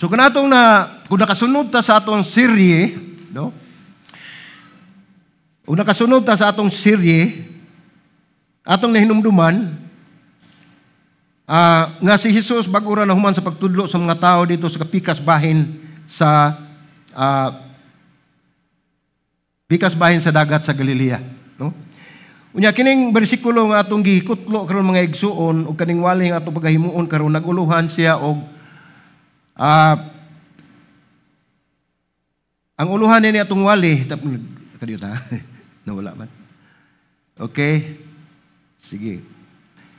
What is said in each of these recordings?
So kung atong na kung nakasunod ta sa atong serye, no? Kung nakasunod ta sa atong serye, atong nahinumduman nga si Jesus bag-o ra na human sa pagtudlo sa mga tao dito sa pikas bahin sa dagat sa Galilea, no? Unya kining bersikulo nga atong gikutlo karon, mga igsuon, ug kaning wali nga atong pagahimuon karon, naguluhan siya og ang uluhan ni atong wali kadiyo ta nawala man. Okay. Sige.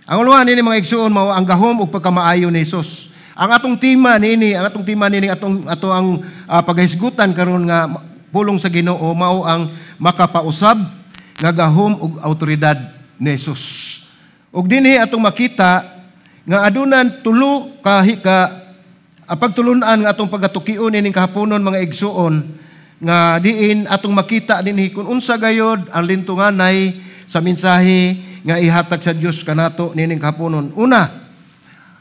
Ang uluhan nini, mga igsuon, mao ang gahom ug pagkamaayo ni Jesus. Ang atong tema nini, atong ato ang paghisgutan karon nga pulong sa Ginoo mao ang makapausab nga gahom ug autoridad ni Jesus. Ug dinhi atong makita nga adunan tulo ka pagtulunan nga atong pagatukion ining kahaponon, mga igsuon, nga diin atong makita dinhi kung unsa gayod ang lintunganay sa mensahe nga ihatag sa Dios kanato nining kahaponon. Una,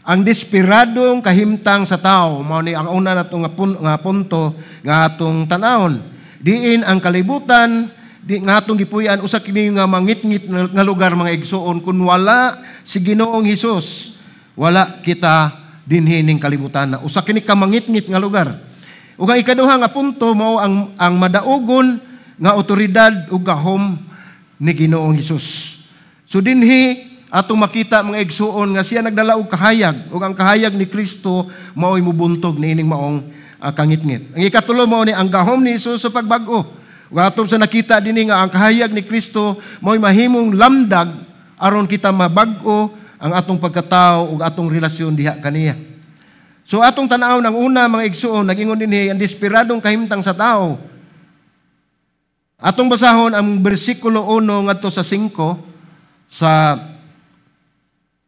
ang desperadong kahimtang sa tao, mao ni ang una nato nga punto nga atong tan-awon. Diin ang kalibutan di nga atong gipuy-an usa kini nga mangitngit nga lugar, mga igsuon. Kun wala si Ginoong Hesus, wala kita dinhi ning kalibutan na. Usa kini ka mangitngit nga lugar. Ug ang ikaduha nga punto mao ang madaugon nga otoridad ug gahom ni Ginoong Hesus. So dinhi atong makita, mga igsuon, nga siya nagdala og kahayag, ug ang kahayag ni Kristo mao'y mubuntog niining maong kangitngit. Ang ikatulo mao ni ang gahom ni Hesus sa pagbag-o. Ug atong sa nakita dinhi nga ang kahayag ni Kristo mao'y mahimong lamdag aron kita mabag-o ang atong pagkatao ug atong relasyon diha kaniya. So atong tan-aw ng una, mga igsuon, nagingon dinhi ang desperadong kahimtang sa tao. Atong basahon ang bersikulo 1 ngadto sa 5 sa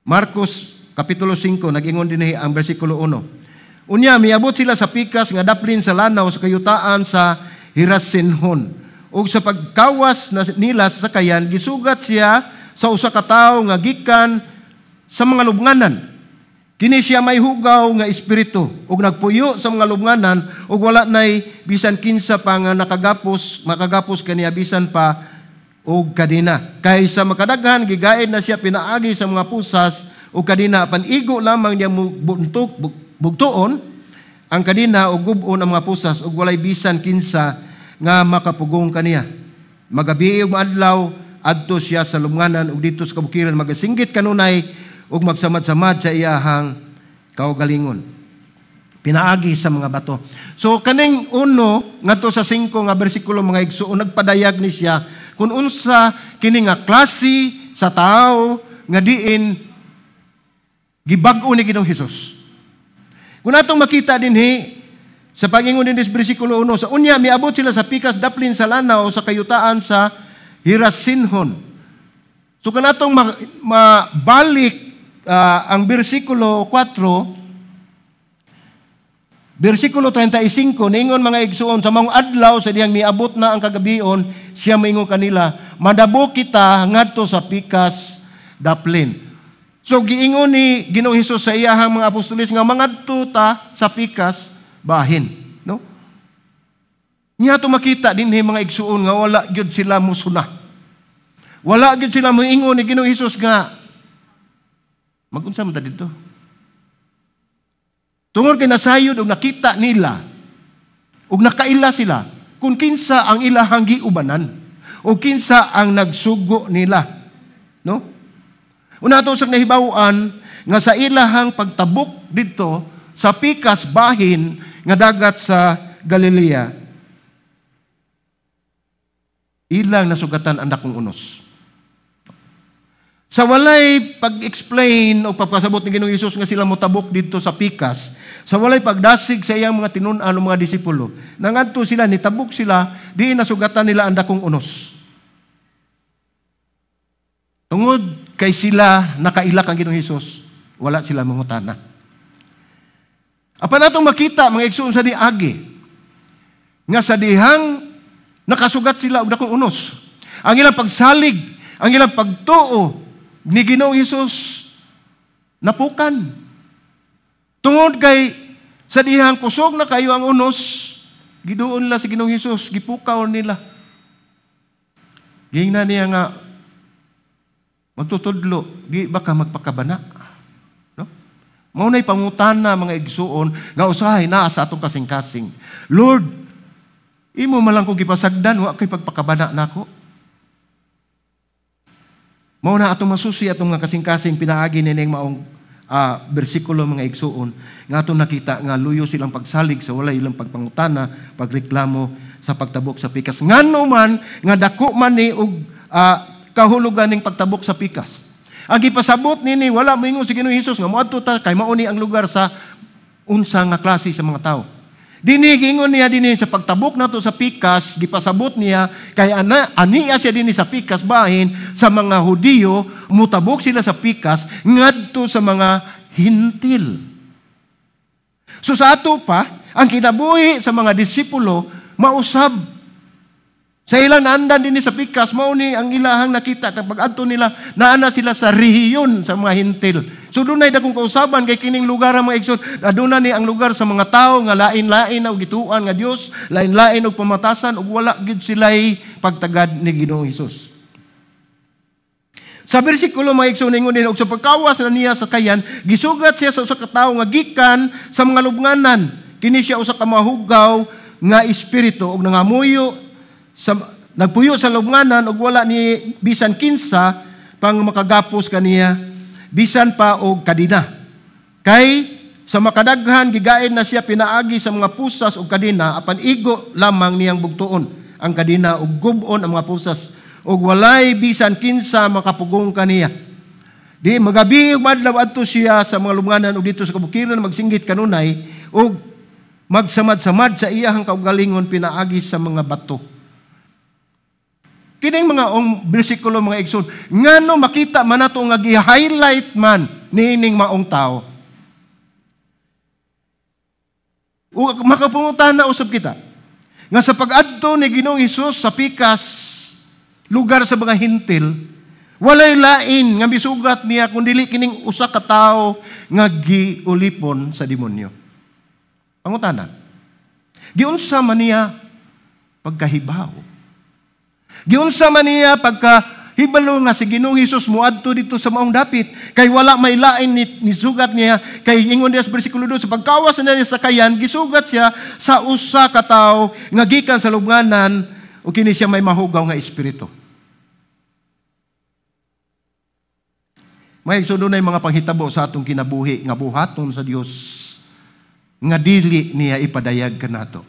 Marcos kapitulo 5. Nagingon dinhi ang bersikulo 1. Unya miabot sila sa pikas nga daplin sa lanaw sa kayutaan sa Hirasinhon. Ug sa pagkawas na nila sa sakayan, gisugat siya sa usa ka tawo nga gikan sa mga lubnganan. Kini siya may hugaw nga espiritu ug nagpuyo sa mga lubnganan ug wala nay bisan kinsa pa nga makagapos kaniya bisan pa og kadena. Kay sa makadaghan gigaid na siya pinaagi sa mga pusas ug kadena, apan igo lamang niya buntok bugtuon ang kadena ug gub-on ang mga pusas ug walay bisan kinsa nga makapugong kaniya. Magabi ug maadlaw adto siya sa lubnganan ug didto sa kabukiran, magasinggit kanunay ug magsamad-samad sa iyahang kaugalingon pinaagi sa mga bato. So kaning 1 ngadto sa 5 nga bersikulo, mga igsuon, nagpadayag ni siya kung unsa kini nga klase sa tao nga diin gibag-o ni Ginoong Hesus. Kung atong makita dinhi sa pagingon din bersikulo 1, sa unya miabot sila sa pikas daplin sa lanaw sa kayutaan sa Hirasinhon. So kung atong mabalik ang bersikulo 4, bersikulo 35, ningon, mga igsuon, sa mga adlaw sa diyang miabot na ang kagabion, siya maingon kanila, "Madabok kita ngadto sa pikas daplin." So giingon ni Ginoong Hesus sa iyahang mga apostoles nga mangadto ta sa pikas bahin, no? Niya to makita dinhi, mga igsuon, nga wala gyud sila musuna. Wala gyud sila moingon ni Ginoong Hesus nga magunsa man ta didto. Tungod kay nasayod og nakita nila ug nakaila sila kung kinsa ang ilahang giubanan o kinsa ang nagsugo nila. No? Una ato sa nahibaw-an nga sa ilahang pagtabok didto sa pikas bahin nga dagat sa Galilea, ilang nasugatan ang dakong unos. Sa walay pag-explain o pagpasabot ni Ginoong Hesus nga sila motabok didto sa pikas, sa walay pagdasig sa iyang mga tinun-an o mga disipulo, nangadto sila, nitabok sila, di nasugatan nila ang dakong unos. Tungod kay sila nakaila kang Ginoong Hesus, wala sila mangutana. Apan atong makita, mga igsoon, sa diagi, nga sa dihang nakasugat sila og dakong unos, ang ilang pagsalig, ang ilang pagtuo ni Ginoong Hesus napukan. Tungod kay Sa dihang kusog na kayo ang unos, giduon nila sa Ginoong Hesus, gipukaw nila. Giingnan niya nga magtutudlo, di ba ka magpakabana? No? Mao na'y pangutana, mga igsuon, nga usahay naa sa atong kasing-kasing. Lord, imo man lang ko gipasagdan, wa kay pagpakabana nako. Mao na atong masusi atong mga kasing-kasing pinaagi nining maong bersikulo, mga igsuon, nga atong nakita nga luyo silang pagsalig sa walay ilang pagpangutana, pagreklamo sa pagtabok sa pikas. Ngano man nga dako man ni og kahulugan ning pagtabok sa pikas. Ang gipasabot nini, wala moingon si Ginoong Hesus nga moadto ta kay mao ni ang lugar sa unsa nga klase sa mga tao. Dinhi giingon niya dinhi sa pagtabok nato sa pikas, gipasabot niya kay ana aniya siya dinhi sa pikas bahin sa mga Hudiyo, mutabok sila sa pikas ngadto sa mga Hintil. So sa ato pa, ang kinabuhi sa mga disipulo mausab. Sa ilang naandan dinhi sa pikas, mao ni ang ilahang nakita kapag adto nila, naana sila sa rehiyon sa mga Hintil. So dunay dakong kausaban kay kining lugar ang mga igsoon, aduna ni ang lugar sa mga tawo nga lain-lain na og gituan nga Dios, lain-lain og pamatasan ug wala gyud sila'y pagtagad ni Ginoong Hesus. Sa bersikulo, mga igsoon, ingon din, og sa pagkawas na niya sa sakayan, gisugat siya sa usa ka tawo nga gikan sa mga lubnganan. Kini siya usa ka mahugaw nga espiritu ug nangamuyo sa nagpuyo sa lubnganan ug wala ni bisan kinsa pang makagapos kaniya bisan pa og kadina. Kay sa makadaghan gigain na siya pinaagi sa mga pusas ug kadina, apan igo lamang niyang bugtuon ang kadina ug gub-on ang mga pusas ug walay bisan kinsa makapugong kaniya. Di magabi ug madlaw adto siya sa mga lubnganan ug dito sa kabukiran magsinggit kanunay ug magsamad-samad sa iyahang kaugalingon pinaagi sa mga bato. Kining mga ong bersikulo, mga igsoon, ngano makita man nato nga gi-highlight man niining maong tao? O makapungutan na usab kita nga sa pag-adto ni Ginoong Hesus sa pikas, lugar sa mga Hintil, walay lain nga misugat niya kun dili kining usa ka tawo nga giulipon sa demonyo. Pangutana, giunsa man niya pagkahibaw? Giunsa man niya pagkahibalo nga si Ginoong Hesus moadto dito sa maong dapit? Kay wala may lain ni sugat niya, kay ingon diya sa bersikulo 2, sa pagkawas na niya sa sakayan, gisugat siya sa usa ka tawo nga gikan sa lubnganan ug kini siya may mahugaw nga espiritu. May igsoon, dunay mga panghitabo sa atong kinabuhi nga buhaton sa Dios nga dili niya ipadayag kanato.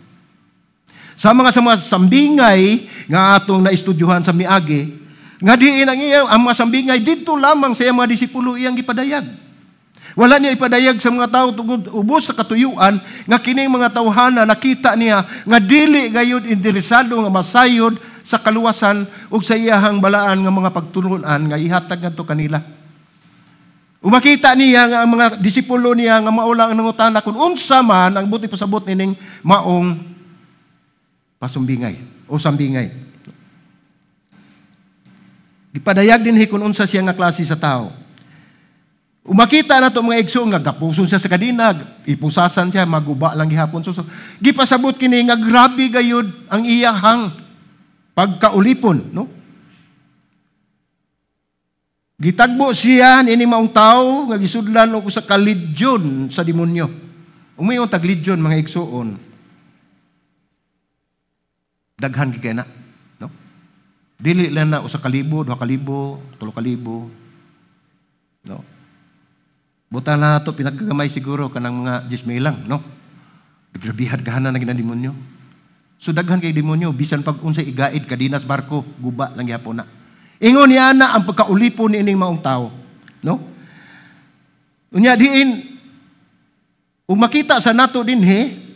Sa mga sambingay nga atong naestudyuhan sa miagi, nga diin ang iyang ang mga sambingay didto lamang sa iyang mga disipulo iyang gipadayag. Wala niya ipadayag sa mga tao tungod ubos sa katuyuan nga kining mga tawhana nakita niya nga dili gayud interesado nga masayod sa kaluwasan ug sa iyahang balaan nga mga pagtulunan nga ihatag ngadto kanila. Umakita niya nga ang mga disipulo niya nga mao lang ang nangutana kung unsa man ang buti pasabot nining maong pasumbingay o sambingay. Gipadayag dinhi kung unsa siya nga klase sa tao. Umakita na to, mga igsoon, nga gapuson siya sa kadina, ipusasan siya, maguba lang gihapon. So, gipasabot kini nga grabe gayud ang iyahang pagkaulipon, no? Gitagbo siya niini maong tao nga gisudlan og usa ka legion sa demonyo. Umayon tag legion, mga igsoon. Daghan gid kay na, no? Dili lang na 1,000, 2,000, 3,000. No? Buta na to pinagkagamay siguro kanang mga 10,000 lang, no? Grabihan kahana na gina demonyo. So daghan kay demonyo bisan pag unsay igaid kadinas barko, guba lang gyapon na. Ingon niya na ang pagkaulipon ni ining maong tao, no? Unya diin ug makita sa nato dinhi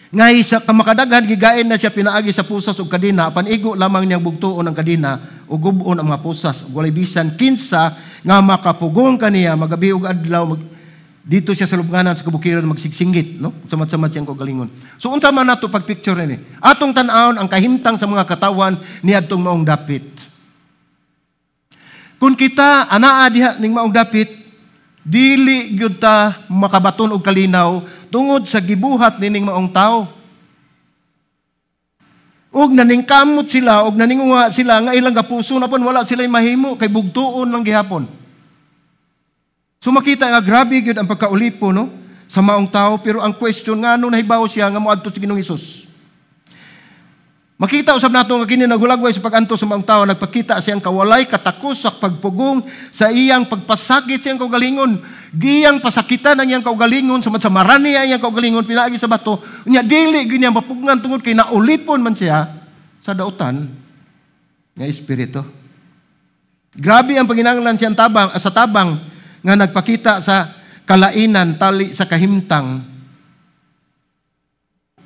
ngay sa kamakadaghan gigain na siya pinaagi sa pusas ug kadina, apan igo lamang niyang bugtuon ang kadina ug gub-on ang mga pusas ug walay bisan kinsa nga makapugong kaniya. Magabi ug adlaw dito siya sa lubnganan sa kabukiran magsigsinggit, no? Samad-samad siyang kaugalingon. So unsa man nato pagpicture ini? Atong tan-awon ang kahimtang sa mga katawan niadtong maong dapit. Kung kita anaa diha ning maong dapit, Dili gyud ta makabaton og kalinaw tungod sa gibuhat nining maong tao. Ug naningkamot sila, ug naninguha sila nga ilang gapuso na wala sila mahimo kay bugtuon lang gihapon. So makita nga grabe gyud ang pagkaulipo, no, sa maong tao, pero ang question, ngano nahibaw siya nga moadto sa Ginoong Hesus? Makita usab nato nga kini naghulagway sa pag-antos sa maong tao, nagpakita siyang kawalay katakos sa pagpugong sa iyang pagpasakit sa iyang kaugalingon. Giyang pasakitan ang iyang kaugalingon, sumad sa marani ang iyang kaugalingon pinaagi sa bato. Unya dili gyud niya mapugngan tungod kay naulipon man siya sa dautan nga espiritu. Grabe ang panginahanglan siyang tabang sa tabang nga nagpakita sa kalainan tali sa kahimtang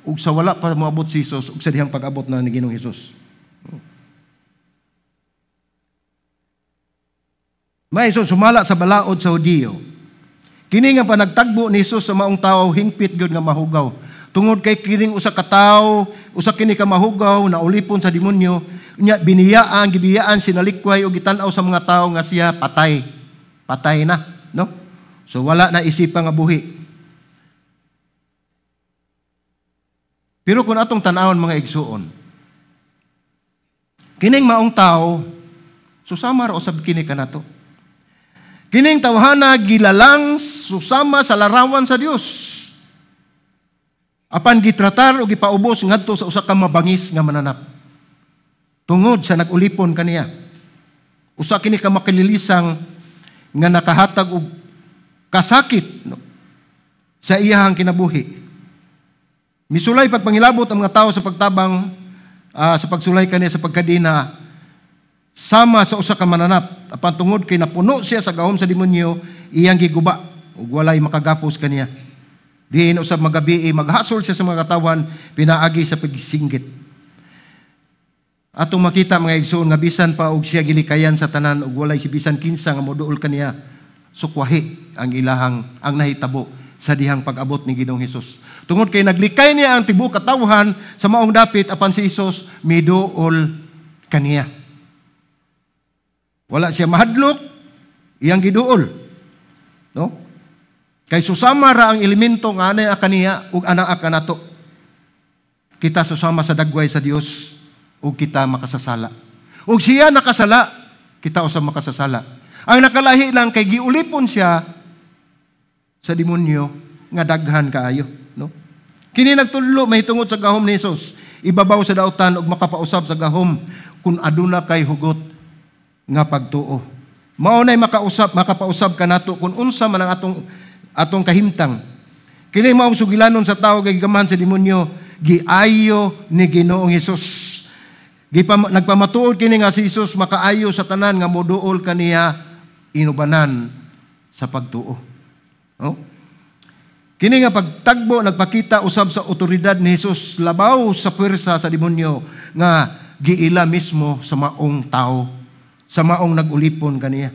ug sa wala pa moabot si Jesus ug sa dihang pag-abot na ni Ginoong Hesus. May sumala sa balaod sa Hudiyo. Kini nga panagtagbo ni Jesus sa maong tawo hingpit gyud nga mahugaw. Tungod kay kining usa ka tawo, usa kini ka mahugaw na ulipon sa demonyo, nya biniyaan, gibiyaan, sinalikway ug gitan-aw sa mga tawo nga siya patay. Patay na, no? So wala na isipan nga buhi. Pero kung atong tan-awon mga igsuon, kining maong tao, susama ra usab kini kanato. Kining tawhana gilalang susama sa larawan sa Dios. Apan gitratar o gipaubos ngadto sa usa ka mabangis nga mananap. Tungod sa nag-ulipon kaniya. Usa kini ka makililisang nga nakahatag og kasakit, no, sa iyahang kinabuhi. Misulay pagpangilabot ang mga tao sa pagtabang sa pagsulay kaniya sa pagkadina sama sa usa ka mananap, apan tungod kay napuno siya sa gahom sa demonyo, iyang giguba ug walay makagapos kaniya. Diin usab magabi maghasol siya sa mga katawan pinaagi sa pagsinggit. Atong makita mga igsoon nga bisan pa og siya gilikayan sa tanan ug walay si bisan kinsa nga moduol kaniya, sukwahi ang ilahang ang nahitabo sa dihang pag-abot ni Ginoong Hesus. Tungod kay naglikay niya ang tibuok katawhan sa maong dapit, apan si Hesus miduol kaniya. Wala siya mahadlok, iyang giduol. No? Kay susama ra ang elemento nga anay kaniya ug anaa kanato. Kita susama sa dagway sa Dios ug kita makasasala. Ug siya nakasala, kita usab makasasala. Ang nakalahi lang kay giulipon siya sa demonyo nga daghan kaayo, no? Kini nagtudlo mahitungod sa gahom ni Hesus, ibabaw sa dautan ug makapausab sa gahom kun aduna kay hugot nga pagtuo. Mao nay makausab, makapausab kanato kung unsa man ang atong kahimtang. Kini maong sugilanon sa tawo kay gigamahan sa demonyo, giayo ni Ginoong Hesus. Nagpamatuod kini nga si Hesus makaayo sa tanan nga moduol kaniya inubanan sa pagtuo. Oh? Kini nga pagtagbo nagpakita usab sa otoridad ni Hesus labaw sa puwersa sa demonyo nga giila mismo sa maong tao, sa maong nagulipon kaniya.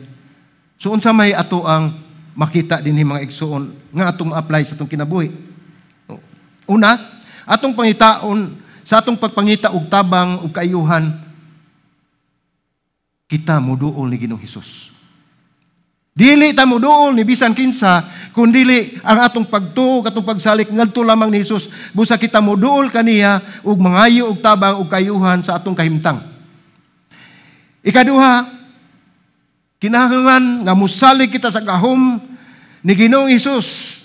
So unsa may ato ang makita dinhi mga igsuon nga atong ma-apply sa atong kinabuhi? Una, atong pangitaon sa atong pagpangita og tabang ug kaayuhan, kita moduol ni Ginoong Hesus. Dili ta moduol ni bisan kinsa, kun dili ang atong pagtuo, atong pagsalik ngadto lamang ni Hesus, busa kita moduol kaniya ug mangayo og tabang ug kaayuhan sa atong kahimtang. Ikaduha, kinahanglan nga mosalig kita sa gahom ni Ginoong Hesus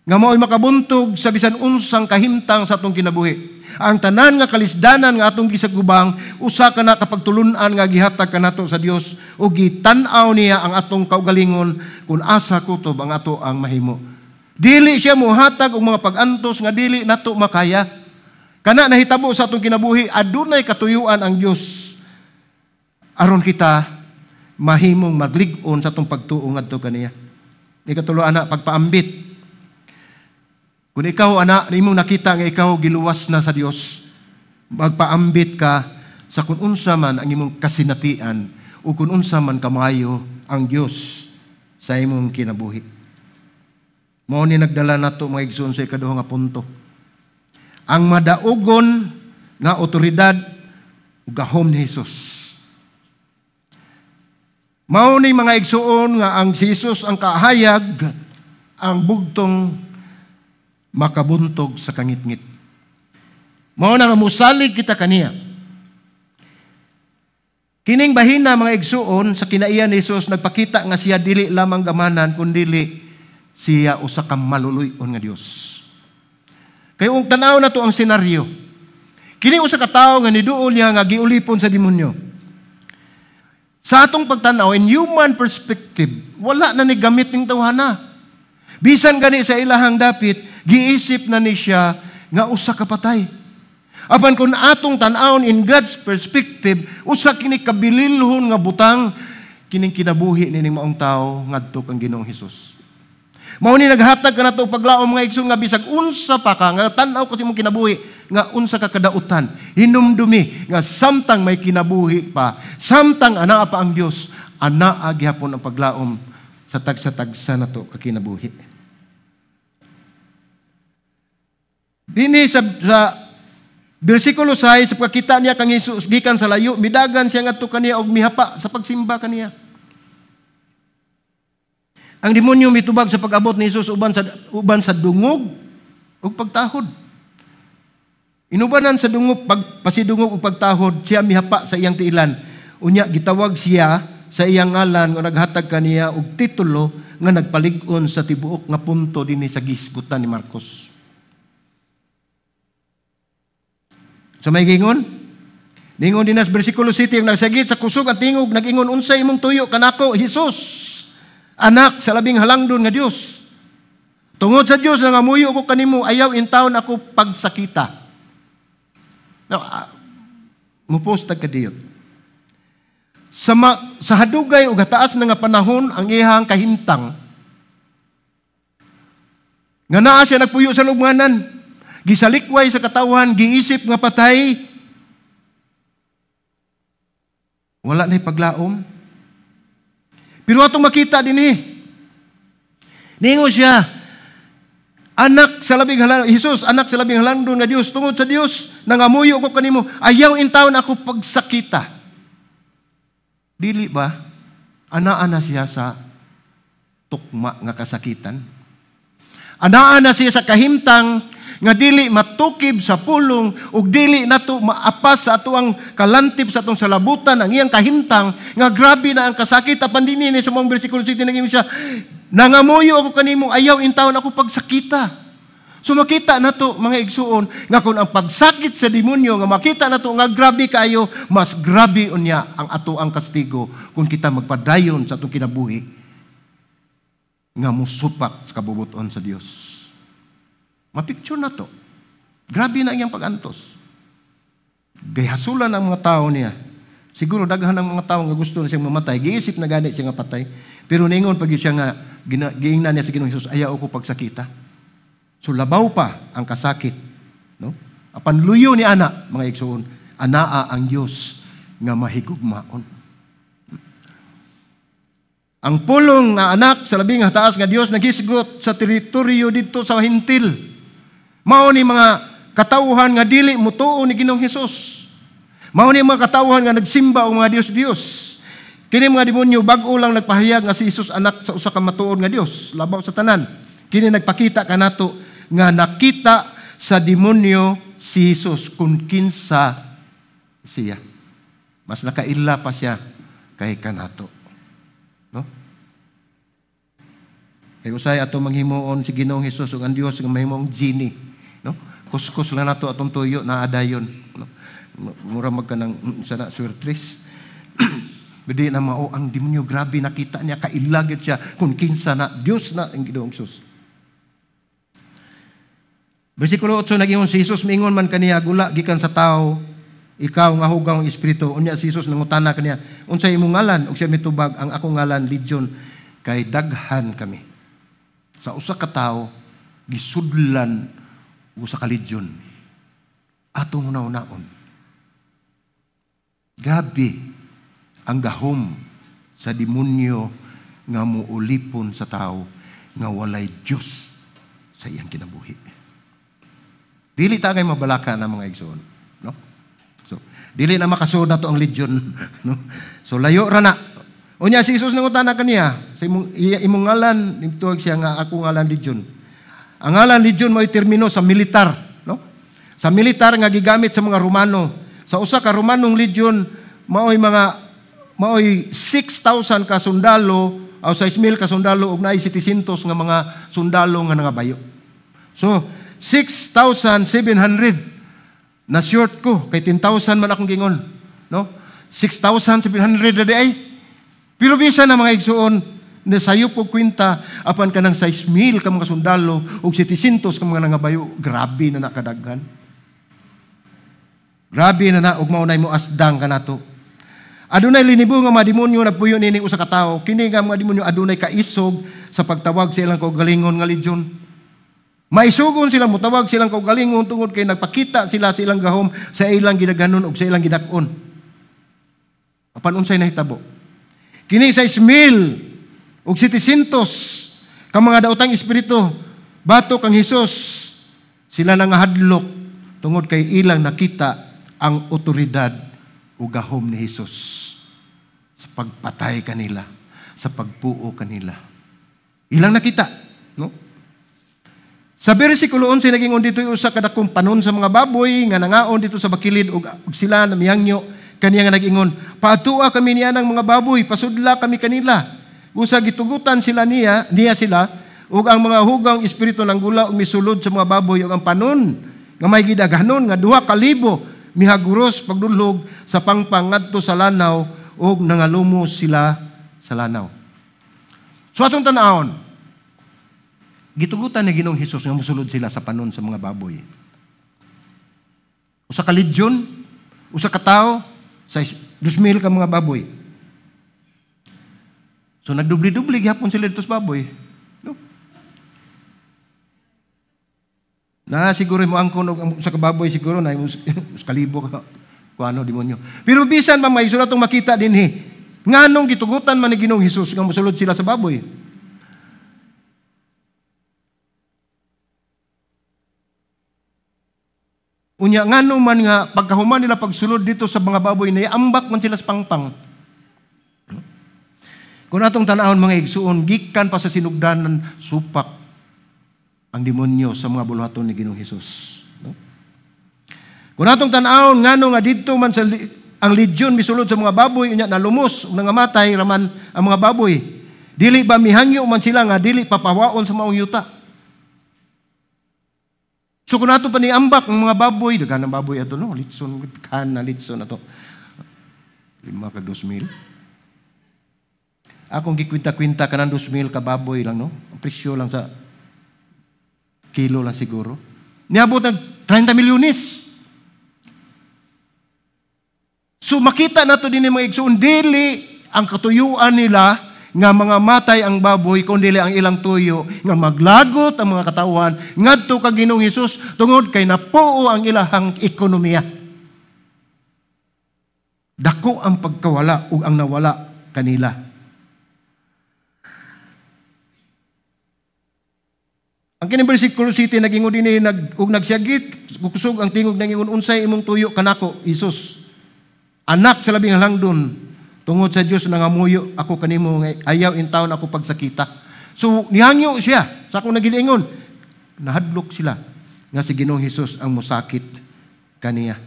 nga mao'y makabuntog sa bisan unsang kahimtang sa atong kinabuhi. Ang tanan nga kalisdanan nga atong gisagubang, usa ka na kapagtulun-an nga gihatag kanato sa Dios ug gitan-aw niya ang atong kaugalingon kung asa kutob ang ato ang mahimo. Dili siya mohatag og mga pag-antos nga dili nato makaya. Kana nahitabo sa atong kinabuhi, adunay katuyuan ang Dios aron kita mahimong maglig-on sa atong pagtuo ngadto kaniya. Ikatulo, ana, pagpaambit. Kung ikaw, anak, imong nakita nga ikaw giluwas na sa Dios, magpaambit ka sa kung unsa man ang imong kasinatian o kung unsa man kamayo ang Dios sa imong kinabuhi. Mao ni nagdala nato mga igsoon sa ikaduha nga punto. Ang madaugon nga otoridad ug gahom ni Hesus. Mao ni, mga igsuon, nga ang si Jesus ang kahayag, ang bugtong makabuntog sa kangitngit. Mao na nga musalig kita kaniya. Kining bahina, mga igsuon, sa kinaiya ni Jesus nagpakita nga siya dili lamang gamanan kundili siya usa ka maluluy-on nga Dios. Kay ung tan-aw nato ang senaryo. Kini usa ka tawo nga niduol niya nga giulipon sa demonyo. Sa atong pagtanaw, in human perspective, wala na ni gamit ning tawhana. Bisan gani sa ilahang dapit, giisip na ni siya nga usa ka patay. Apan kung atong tan-awon in God's perspective, usa kini kabililhon nga butang kining kinabuhi nining maong tao ngadto kang Ginoong Hesus. Mao ni naghatag kanato paglaom, mga igsoon, nga bisag unsa pa ka nga tan-aw kasi imong kinabuhi nga unsa ka kadautan, hinumdumi nga samtang may kinabuhi pa, samtang anaa pa ang Dios, anaa gihapon ang paglaom sa tagsa-tagsa nato ka kinabuhi. Dinhi sa bersikulo 6, sa pagkita niya kang Hesus gikan sa layo, midagan siya ngadto kaniya og mihapa sa pagsimba kaniya. Ang demonyo mitubag sa pag-abot ni Jesus uban sa dungog ug pagtahod. Inubanan sa dungog, pagpasidungog ug pagtahod, siya mihapa sa iyang tiilan. Unya gitawag siya sa iyang ngalan nga naghatag kaniya og titulo nga nagpalig-on sa tibuok nga punto dinhi sa gisgutan ni Marcos. Sa may gingon, ningon din sa bersikulo 7, ang nagsagit sa kusog ang tingog, nag-ingon, "Unsay imong tuyo kanako, Jesus, anak sa labing halangdon nga Dios? Tungod sa Dios nangamuyo ko kanimo, ayaw intawon ako pagsakita." Now, mupost tag kadiyot. Sa hadugay ug hataas na nga panahon ang iyang kahimtang nga naa siya nagpuyo sa lubnganan, gisalikway sa katawhan, giisip nga patay, wala na paglaom. Pero atong makita dinhi, ningon siya, "Anak sa labing halang, Jesus, anak sa labing halangdon nga Dios, tungod sa Dios nangamuyo ko kanimo, ayaw intawon ako pagsakita." Dili ba anaa na siya sa tukma nga kasakitan? Anaa na siya sa kahimtang nga dili matukib sa pulong ug dili nato maapas sa atoang kalantip sa atong salabutan ang iyang kahimtang nga grabe na ang kasakit. Apan dinhi ni sa mga bersikulo 7, naging siya, "Nangamuyo ako kanimo, ayaw intawon ako pagsakita." So makita nato, mga igsuon, nga kung ang pagsakit sa demonyo nga makita nato nga grabe kaayo, mas grabe unya ang ato ang kastigo kung kita magpadayon sa atong kinabuhi nga musupak sa kabubuton sa Dios. Mapicture na to. Grabe na iyang pag-antos. Gihasulan ang mga tao niya. Siguro daghan ang mga tao nga gusto na siyang mamatay. Giisip na gani siya nga patay. Pero ningon pag siya nga giingnan niya sa Ginoong Hesus, "Ayaw ko pagsakita." So labaw pa ang kasakit, no? Apan luyo ni ana, mga igsoon, anaa ang Dios nga mahigugmaon. Ang pulong nga anak sa labing taas nga Dios naghisgot sa teritoryo didto sa Hentil. Mao ni mga katawhan nga dili mutuo ni Ginoong Hesus. Mao ni mga katawhan nga nagsimba og mga dios-dios. Kini mga demonyo bag-o lang nagpahayag nga si Jesus anak sa usa ka matuod nga Dios, labaw sa tanan. Kini nagpakita kanato nga nakita sa demonyo si Jesus kung kinsa siya. Mas nakaila pa siya kay kanato. No? Kay usay ato manghimuon si Ginoong Hesus ug ang Dios nga mahimong genie, no? Kuskus lang nato atong tuyo na adayon, no? Mura mag kanang sana swertres. Bidi na mao ang demonyo, grabe nakita niya, kaila gyud siya kung kinsa na Dios na ang Ginoong Hesus. Bersikulo 8, nagingon si Jesus, mingon man kaniya, "Gula gikan sa tao, ikaw nga hugaw ang espiritu." Unya si Jesus nangutana kaniya, "Unsay imong ngalan?" Ug siya mitubag, "Ang akong ngalan Legion, kay daghan kami." Sa usa ka tawo gisudlan usa ka legion. Atong una-unaon. Grabe ang gahom sa demonyo nga muulipon sa tao nga walay Dios sa iyang kinabuhi. Dili ta kay mabalaka na, mga igsoon, no? So, dili na makasuod nato ang legion, no? So layo ra na. Unya si Jesus nangutana kaniya sa imong ngalan, nituag siya nga ako ngalan Legion. Ang ngalan Legion mao'y termino sa militar, no? Sa militar nga gigamit sa mga Romano. Sa usa ka Romanong legion maoy 6,000 ka sundalo o 6,000 ka sundalo ug naay 700 nga mga sundalo nga nangabayo. So 6,700 na short ko kay 10,000 man akong gingon, no? 6,700 na di ay. Pero bisan na mga igsuon na sayop og kwenta apan kanang 6,000 ka mga sundalo ug 700 ka mga nangabayo, grabe na nakadaghan. Grabe na na ug mao nay mo asdang kanato. Adunay linibo nga mga demonyo nagpuyo nining usa ka tawo. Kini nga mga demonyo adunay kaisog sa pagtawag sa ilang kaugalingon nga legion. Maisugon sila motawag silang kaugalingon tungod kay nagpakita sila sa ilang gahom sa ilang gidaghanon ug sa ilang gidak-on. Apan unsay nahitabo? Kini 6,000 ug 700 ka mga daotang espiritu batok kang Hesus, sila nangahadlok tungod kay ilang nakita ang otoridad ug gahom ni Hesus sa pagpatay kanila, sa pagpuo kanila. Ilang nakita, no? Sa bersikulo 11 naging dito usa ka dakong panon sa mga baboy nga nangaon dito sa bakilid ug sila namihangyo kaniya nga nag-ingon, "Paatua kami niya ng mga baboy, pasudla kami kanila." Usa gitugutan sila niya sila ug ang mga hugang espiritu nanggula ug misulod sa mga baboy ug ang panon nga may gidaghanon nga 2,000 mihaguros pagdulhog sa pangpang ngadto sa lanaw ug nangalumos sila sa lanaw. So atong tan-awon, gitugutan ni Ginoong Hesus nga mosulod sila sa panon sa mga baboy. Usa ka legion, usa ka tawo, sa 2,000 ka mga baboy. So nagdubli-dubli gihapon sila dito sa baboy. No? Na siguro mo angkon og usa ka baboy siguro na usa ka libo ka kuano demonyo. Pero bisan man may sulat tong makita dinhi, nganong gitugutan man ni Ginoong Hesus nga mosulod sila sa baboy? Unya ngano man nga pagkahuman nila pagsulod dito sa mga baboy na iambak man sila sa pangpang. Kung atong tan-awon mga igsuon, gikan pa sa sinugdanan supak ang demonyo sa mga buluhaton ni Ginoong Hesus, no? Kung atong tan-awon ngano nga didto man sa ang legion misulod sa mga baboy, unya nalumos ug nangamatay raman ang mga baboy. Dili ba mihangyo man sila nga dili papawaon sa maong yuta? So kung ato pa niambak ang mga baboy, daghan ang baboy ato, no? Litson, kan na litson ato. 5 ka 2,000. Akong gikwinta-kwinta kanang 2,000 ka baboy lang, no? Ang presyo lang sa kilo lang siguro. Niabot nag 30 milyones. So makita nato din mga igsoon, dili ang katuyuan nila nga mga matay ang baboy, kundi ang ilang tuyo nga maglagot ang mga katawhan ngadto kang Ginoong Hesus tungod kay napuo ang ilahang ekonomiya. Dako ang pagkawala ug ang nawala kanila. Ang kining bersikulo 7 nagingon dinhi ug nagsiyagit kusog ang tingog nangingon, unsay imong tuyo kanako Hesus, anak sa labing halangdon, tungod sa Dios nangamuyo ako kanimo nga ayaw intawon ako pagsakita. So nihangyo siya sa akong nagilingon, nahadlok sila nga si Ginoong Hesus ang mosakit kaniya.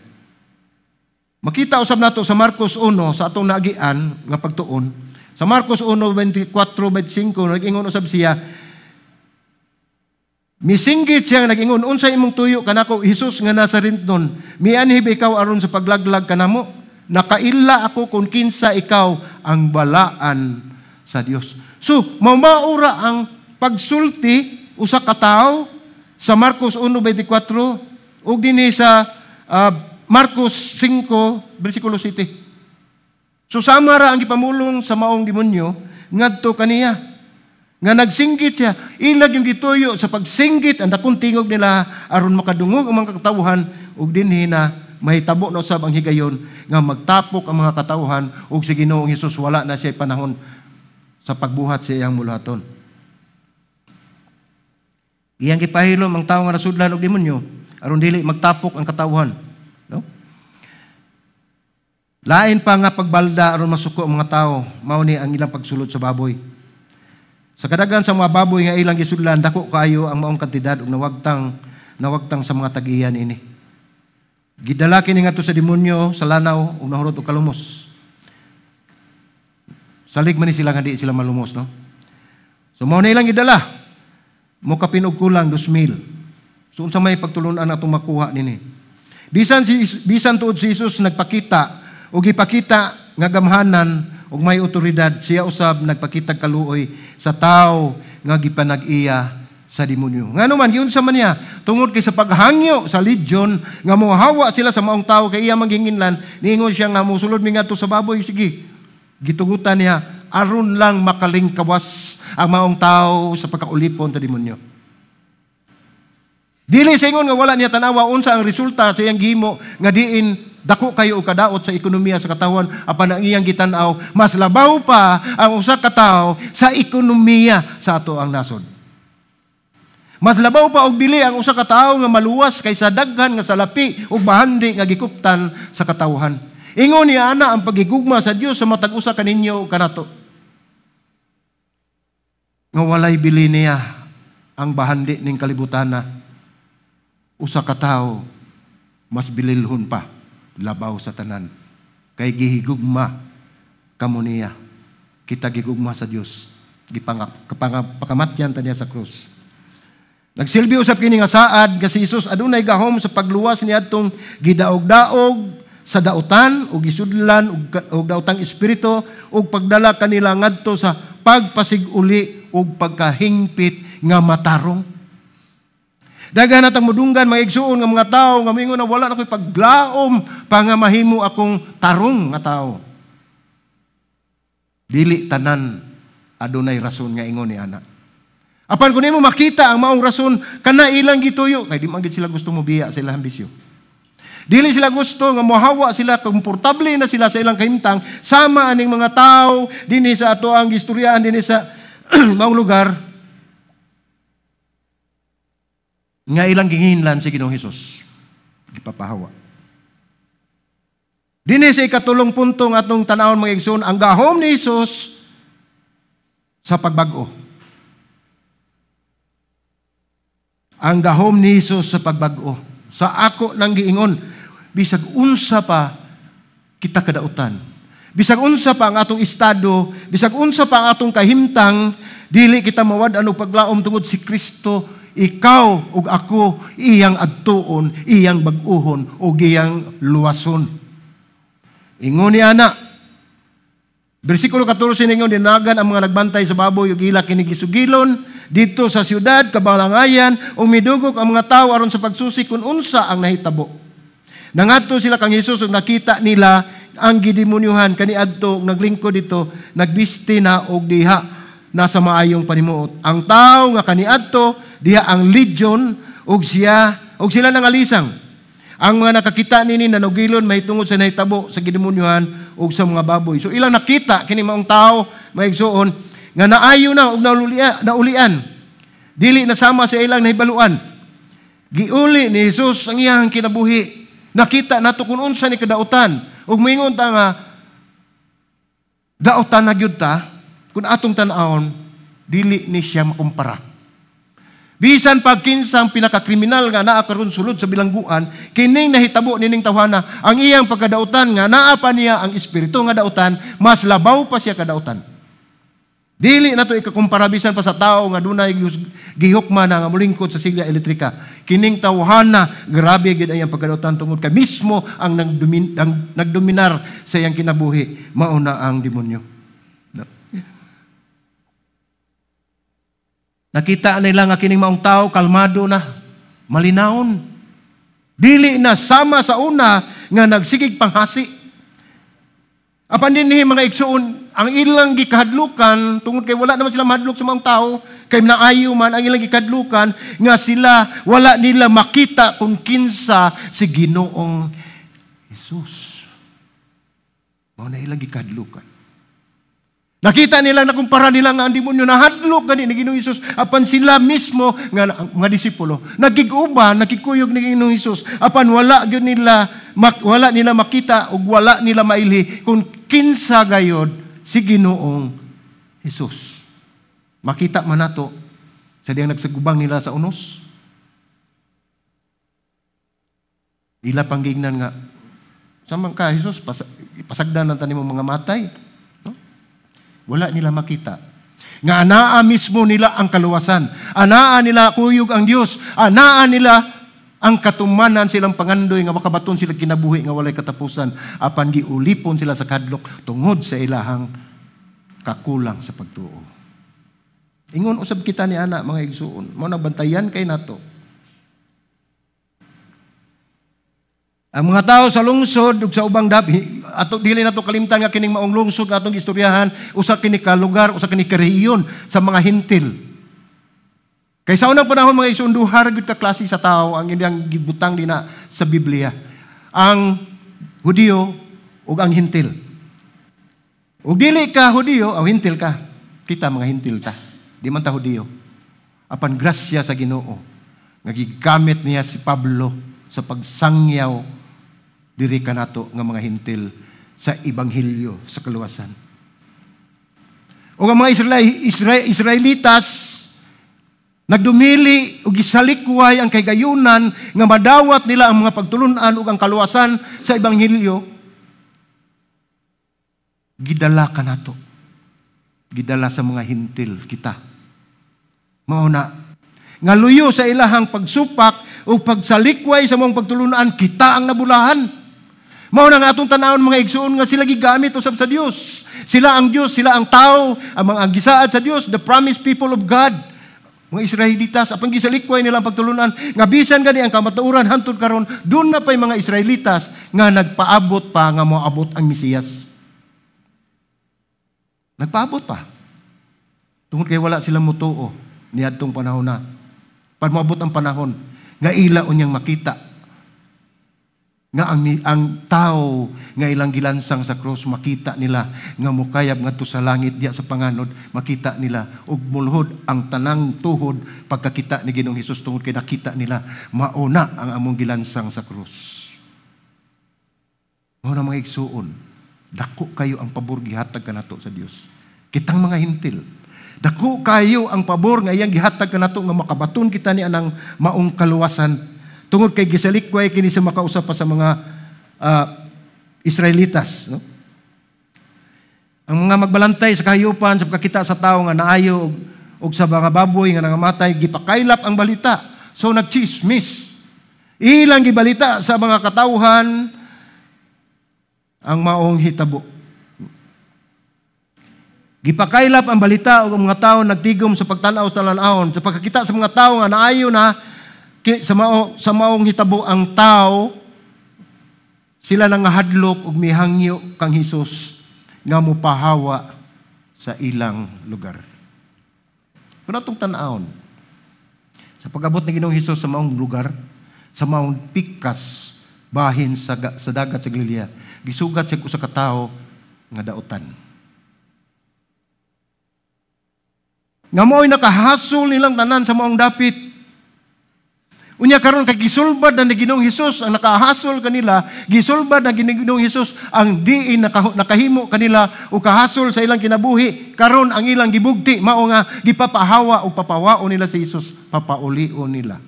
Makita usab nato sa Marcos 1 sa atong naagian nga pagtuon. Sa Marcos 1:24-25 nag-ingon usab siya, misinggit siya nag-ingon, unsay imong tuyo kanako Hesus nga Nazaretnon, mianhi ba ikaw aron sa paglaglag kanamo? Nakaila ako kung kinsa ikaw ang balaan sa Dios. So, mamaura ang pagsulti usa ka tawo sa Marcos 1:24 ug dinhi sa Marcos 5 bersikulo 7. So sama ra ang gipamulong sa maong demonyo ngadto kaniya nga nagsinggit siya, ilag yung gituyo sa pagsinggit ang dakong tingog nila aron makadungog ang mga katawhan ug dinhi na mahitabo na usab ang higayon nga magtapok ang mga katawhan ug si Ginoong Hesus wala na siya panahon sa pagbuhat sa iyang mulaton. Iyang gipahilom ang tawo nga nasudlan og demonyo aron dili magtapok ang katawhan, no? Lain pa nga pagbalda aron masuko ang mga tao, mao ni ang ilang pagsulod sa baboy. Sa kadaghan sa mga baboy nga ilang gisudlan, dako kaayo ang maong kantidad ug nawagtang nawagtang sa mga tag-iya niini. Gidala kini ngadto sa demonyo sa lanaw ug nahurot og kalumos. Salig man ni sila nga di sila malumos, no? So mao na ilang gidala. Mokapin og kulang 2,000. So unsa may pagtulunan atong makuha nini? Bisan tuod si Jesus nagpakita ug gipakita nga gamhanan ug may otoridad, siya usab nagpakita kaluoy sa tawo nga gipanag-iya sa demonyo. Ngano man giunsa man niya? Tungod kay sa paghangyo sa legion nga mohawa sila sa maong tawo kay iya manghinginlan, niingon siya nga mosulod mi ngadto sa baboy, sige. Gitugutan niya aron lang makalingkawas ang maong tawo sa pagkaulipon sa demonyo. Dili sa ingon nga wala niya tanawa unsa ang resulta sa iyang gihimo nga diin dako kayo og kadaot sa ekonomiya sa katawhan, apan ang iyang gitan-aw mas labaw pa ang usa ka tawo sa ekonomiya sa ato ang nasod. Mas labaw pa og dili ang usa ka tawo nga maluwas kaysa daghan nga salapi ug bahandi nga gikuptan sa katawhan. Ingon niya ana ang pagigugma sa Dios sa matag usa kaninyo ug kanato. Nga walay bili niya ang bahandi ning kalibutan na usa ka tawo mas bililhon pa labaw sa tanan kay gihigugma kamo niya. Kita gigugma sa Dios, gipakamatyan ta niya sa krus. Nagsilbi usab kini nga saad nga si Jesus adunay gahom sa pagluwas niadtong gidaog-daog sa dautan ug gisudlan og daotang espiritu ug pagdala kanila ngadto sa pagpasig-uli ug pagkahingpit nga matarong. Daghan natang mudunggan mga igsuon nga mga tawo nga moingon na wala na ko'y paglaom pa nga mahimo akong tarong nga tawo. Dili tanan adunay rason nga ingon ni ana. Apan kung nimo makita ang maong rason kana ilang gituyo kay di man gid sila gusto mobiya sa ilang bisyo. Dili sila gusto nga mohawa sila, komportable na sila sa ilang kahimtang sama aning mga tawo dinhi sa ato ang gistoryahan dinhi sa maong lugar nga ilang gihinlan si Ginoong Hesus gipapahawa. Dinhi sa ikatulong punto nga atong tan-awon, mga igsoon, ang gahom ni Hesus sa pagbag-o. Ang gahom ni Hesus sa pagbag-o. Sa ako nang giingon, bisag unsa pa kita kadautan, bisag unsa pa ang atong estado, bisag unsa pa ang atong kahimtang, dili kita mawad-an og paglaom tungod si Kristo, ikaw ug ako iyang adtuon, iyang bag-uhon ug iyang luwason. Ingon ni ana, versikulo 14 ningon, dinagan ang mga nagbantay sa baboy ug ila kini gisugilon didto sa siyudad kabalangayan ug midugok ang mga tawo aron sa pagsusi kung unsa ang nahitabo. Nangadto sila kang Hesus ug nakita nila ang gidemonyohan kaniadto ug naglingkod dito, nagbisti na og diha na sa maayong panimuot. Ang tawo nga kaniadto diha ang legion ug siya ug sila nangalisang. Ang mga nakakita nini nanugilon mahitungod sa nahitabo sa gidemonyohan ug sa mga baboy. So ilang nakita kini maong tawo, mga igsuon, nga naayo na ug naulian. Dili na sama sa ilang nahibaluan. Giuli ni Jesus ang iyang kinabuhi. Nakita nato kung unsa ni kadautan. Ug moingon ta nga dautan na gyud ta, kung atong tan-awon, dili ni siya makumpara. Bisan pag kinsang pinakakriminal nga naa karon sulod sa bilangguan, kining nahitabo nining tawhana, ang iyang pagkadautan nga naa pa niya ang espiritu nga dautan, mas labaw pa siya kadautan. Dili na to ikakumpara bisan pa sa tao nga dunay gihukma na nga molingkod sa silya elektrika. Kining tawhana, grabe gid ang iyang pagkadautan tungod kay mismo ang nagdominar sa iyang kinabuhi, mao na ang demonyo. Nakita nila nga kining maong tao kalmado na, malinawon. Dili na sama sa una nga nagsigig panghasi. Apan dinhi mga igsuon, ang ilang gikahadlukan tungod kay wala naman sila mahadlok sa maong tao, kay naayo man ang ilang gikahadlukan nga sila wala nila makita kung kinsa si Ginoong Hesus. Mao na ilang gikahadlukan. Nakita nila, nakumpara nila nga ang demonyo nahadlok gani ni Ginoong Hesus, apan sila mismo nga mga disipulo nagig-uban, nakikuyog ni Ginoong Hesus, apan wala gyud nila wala nila makita ug wala nila mailhi kung kinsa gayod si Ginoong Hesus. Makita man nato sa diyang nagsagubang nila sa unos. Ila panggignan nga samang ka Hesus, pasagdan lang tani mo mga matay. No? Wala nila makita. Nga anaa mismo nila ang kaluwasan. Anaa nila kuyog ang Dios. Anaa nila ang katumanan silang pangandoy nga makabaton sila kinabuhi nga walay katapusan, apan giulipon sila sa kadlok tungod sa ilahang kakulang sa pagtuo. Ingon usab kita ni ana, mga igsuon, mao na bantayan kay nato. Ang mga tao sa lungsod ug sa ubang ato dili nato kalimtan nga kining maong lungsod nga atong istoryahan, usa kini ka lugar, usa kini ka rehiyon sa mga Hintil. Kay sa unang panahon, mga igsuon, duha ra gyud ka klase sa tao ang iyang gibutang dina sa Biblia. Ang Hudiyo ug ang Hintil. Ug dili ka Hudiyo, aw Hintil ka. Kita mga Hintil ta. Di man ta Hudiyo. Apan grasya sa Ginoo nga gigamit niya si Pablo sa pagsangyaw diri kanato nga mga Hintil sa ebanghelyo sa kaluwasan. O ang mga Israelitas nagdumili ug gisalikway ang kahigayunan nga madawat nila ang mga pagtulun-an ug ang kaluwasan sa ebanghelyo. Gidala kanato. Gidala sa mga Hintil kita. Mao na nga luyo sa ilahang pagsupak o pagsalikway sa mga pagtulunan, kita ang nabulahan. Mao na nga atong tan-awon, mga igsuon, nga sila gigamit usab sa Dios. Sila ang Dios, sila ang tao, ang mga gisaad sa Dios, the promised people of God. Mga Israelitas, apang gisalikway nila ang pagtulunan, nga bisan gani ang kamatuoran hantod karon, doon na pa'y mga Israelitas nga nagpaabot pa nga moabot ang Mesiyas. Nagpaabot pa. Tungod kay wala sila mutuo niadtong panahon na. Pag moabot ang panahon, nga ila unyang makita nga ang tao nga ilang gilansang sa krus, makita nila nga mukayab ngadto sa langit diya sa panganod, makita nila ug mulhod ang tanang tuhod pagkakita ni Ginoong Hesus, tungod kay nakita nila mauna ang among gilansang sa krus. Mao na, mga igsuon, dako kayo ang pabor gihatag kanato sa Dios. Kitang mga Hintil, dako kayo ang pabor nga iyang gihatag kanato nga makabaton kita ni anang maong kaluwasan. Tungod kay gisalikway kini sa makausap pa sa mga Israelitas, no? Ang mga magbalantay sa kahayupan sa pagkakita sa tao nga naayo og sa mga baboy nga nangamatay, gipakaylap ang balita. So nagchismis. Ilang gibalita sa mga katawhan ang maong hitabo. Gipakaylap ang balita og ang mga tao nagtigom sa pagtan-aw sa talan-awon. Sa pagkakita sa mga tao nga naayo na sa maong hitabo ang tao, sila nangahadlok og mihangyo kang Hesus nga mopahawa sa ilang lugar. Kung atong tan-awon, sa pag-abot ni Ginoong Hesus sa maong lugar, sa maong pikas bahin sa dagat sa Galilea, gisugat siya usa ka tawo nga dautan. Nga mao'y nakahasol nilang tanan sa maong dapit. Unya karon kay gisulbad na ni Ginoong Hesus ang nakahasol kanila, gisulbad na ni Ginoong Hesus ang diin nakahimo kanila o kahasol sa ilang kinabuhi. Karon ang ilang gibugti mao nga gipapahawa o papawao nila si Hesus, papaulio nila.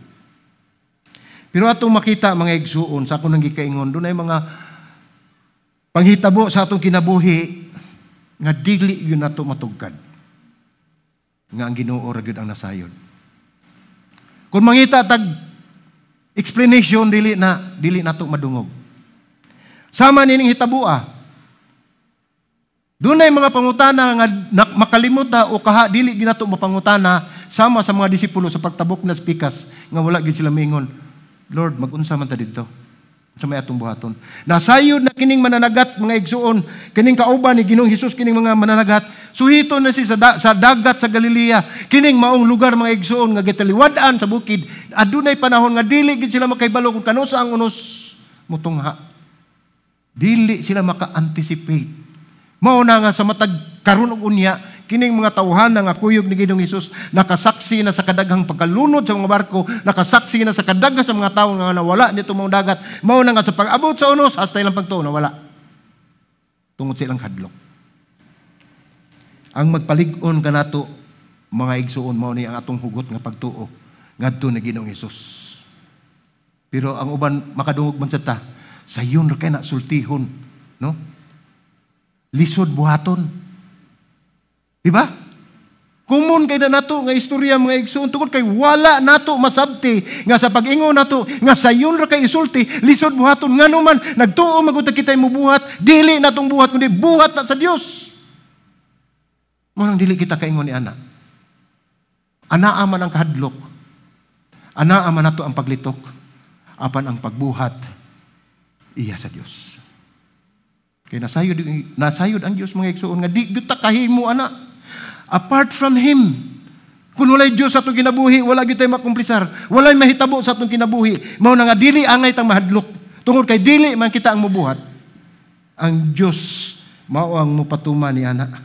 Pero atong makita, mga igsuon, sa akong gikaingon, dunay mga panghitabo sa atong kinabuhi nga dili yun nato matugkad. Nga ang Ginoo ra gyud ang nasayod. Kung mangita tag explanation, dili nato madungog. Sama nining hitabua. Dunay mga pangutana nga makalimuta o kaha dili gyud nato mapangutana, sama sa mga disipulo sa pagtabok na pikas nga wala gyud sila mingon, "Lord, magunsa man ta didto? Sa may atong buhaton?" Nasayod na kining mananagat, mga igsuon, kining kauban ni Ginoong Hesus, kining mga mananagat, suhito na si sa dagat sa Galilea. Kining maong lugar, mga igsuon, nga gitaliwad-an sa bukid. Adunay panahon nga dili gid sila makaibalo kung kanusa ang unos mutungha. Dili sila maka-anticipate. Mao na nga sa matag Karon ug unya, kining mga tawhan nga kuyog ni Ginoong Hesus nakasaksi na sa kadaghang pagkalunod sa mga barko, nakasaksi na sa kadaghan sa mga tawo nga nawala nito mga dagat. Mao na nga sa pag-abot sa unos hasta ilang pagtuo nawala. Tungod sa ilang hadlok. Ang magpalig-on kanato mga igsuon mao ni ang atong hugot nga pagtuo ngadto ni Ginoong Hesus. Pero ang uban makadungog man sa ta, sayon ra kay na sultihon, no? Lisod buhaton. Diba? Common kay na nato nga istorya mga igsuon tungod kay wala nato masabti nga sa pag-ingon nato nga sayon ra kay isulti, lisod buhaton ngano man nagtuo magud kita mubuhat, dili natong buhat kundi buhat na sa Dios. Mo nang dili kita kaingon ni ana. Anaa man ang kahadlok. Anaa man nato ang paglitok. Apan ang pagbuhat iya sa Dios. Kay nasayod ang Dios mga igsuon nga di gyud ta kahimo ana. Apart from Him, kung walay Dios sa atong kinabuhi, wala gyud tay makumplisar, walay mahitabo sa atong kinabuhi. Mao na nga dili angay tang mahadlok. Tungod kay dili man kita ang mubuhat. Ang Dios mao ang mopatuma ni ana.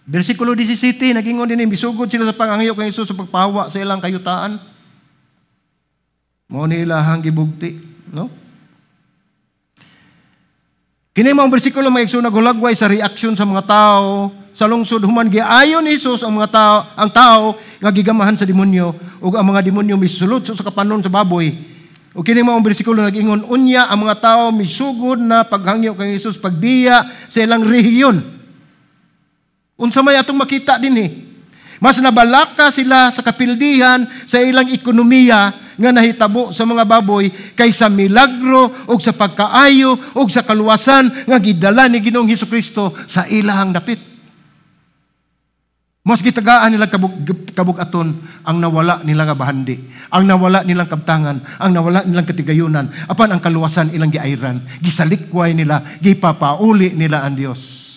Bersikulo 17, nagingon din misugod sila sa pangangyo kay Hesus sa pagpahawa sa ilang kayutaan. Mao ni ilahang gibugti, no? Kini mga bersikulo mga igsoon naghulagway sa reaksyon sa mga tao sa lungsod human giayon ni Hesus ang mga tao, ang tao nga gigamahan sa demonyo ug ang mga demonyo misulod sa kapanon sa baboy. Ug kini mga bersikulo nag-ingon unya ang mga tao misugod na paghangyo kay Hesus pagbiya sa ilang rehiyon. Unsa may atong makita dinhi? Mas nabalaka sila sa kapildihan sa ilang ekonomiya nga nahitabo sa mga baboy kaysa milagro o sa pagkaayo o sa kaluwasan nga gidala ni Ginoong Hesukristo sa ilahang dapit. Mas gitagaan nila kabug-aton ang nawala nila nga bahandi, ang nawala nilang kabtangan, ang nawala nilang katigayunan, apan ang kaluwasan ilang giayran, gisalikway nila, gipapauli nila ang Dios.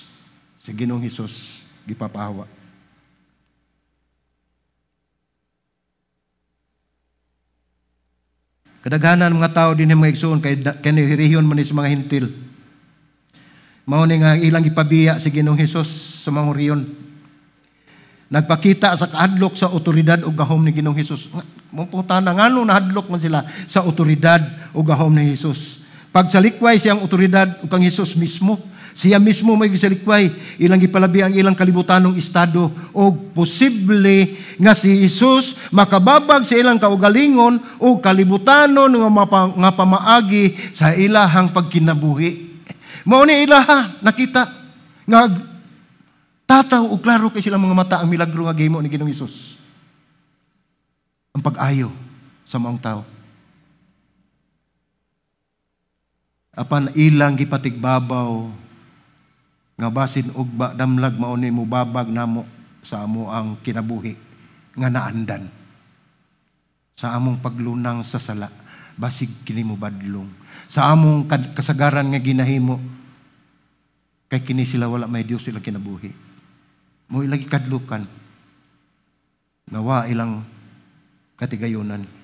Si Ginoong Hesus gipapahawa. Kadaghanan mga tao din mga igsoon kay kani rehiyon man ni sa mga Hintil. Mao ni nga ilang gipabiya si Ginoong Hesus sa mga rehiyon. Nagpakita sa kahadlok sa otoridad ug gahom ni Ginoong Hesus. Moputana ngano nahadlok man sila sa otoridad ug gahom ni Hesus. Pagsalikway siyang otoridad ug kang Hesus mismo. Siya mismo may gisalikway, ilang gipalabi ang ilang kalibutanong estado og posible nga si Hesus makababag sa ilang kaugalingon o kalibutanon nga pamaagi sa ilahang pagkinabuhi. Mao ni ilaha nakita nga tataw og klaro kay silang mga mata ang milagro nga gihimo ni Ginoong Hesus. Ang pag-ayo sa maong tao. Apan ilang gipatigbabaw nga basin og damlag mao ni mubabag namo sa amo ang kinabuhi nga naandan sa among paglunang sa sala, basig kini mobadlong sa among kasagaran nga ginahimo kay kini sila wala may Dios ilang kinabuhi. Mo ilang gikadlukan nawa ilang katigayunan.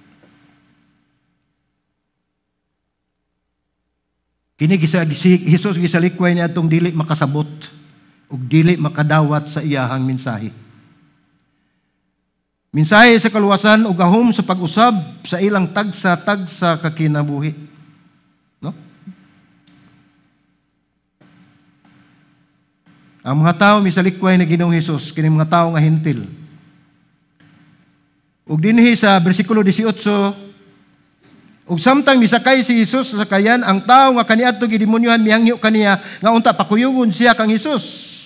Kini Hesus gisalikway ni atong dili makasabot ug dili makadawat sa iyahang mensahe. Mensahe sa kaluwasan ug gahom sa pag-usab sa ilang tagsa-tagsa ka kinabuhi. No? Ang mga tao misalikway ni Ginoong Hesus kini mga tao nga Hintil. Ug dinhi sa bersikulo 18, ug samtang misakay si Hesus sa sakayan, ang tao nga kaniadto gidemonyohan mihangyo kaniya nga unta pakuyugon siya kang Hesus.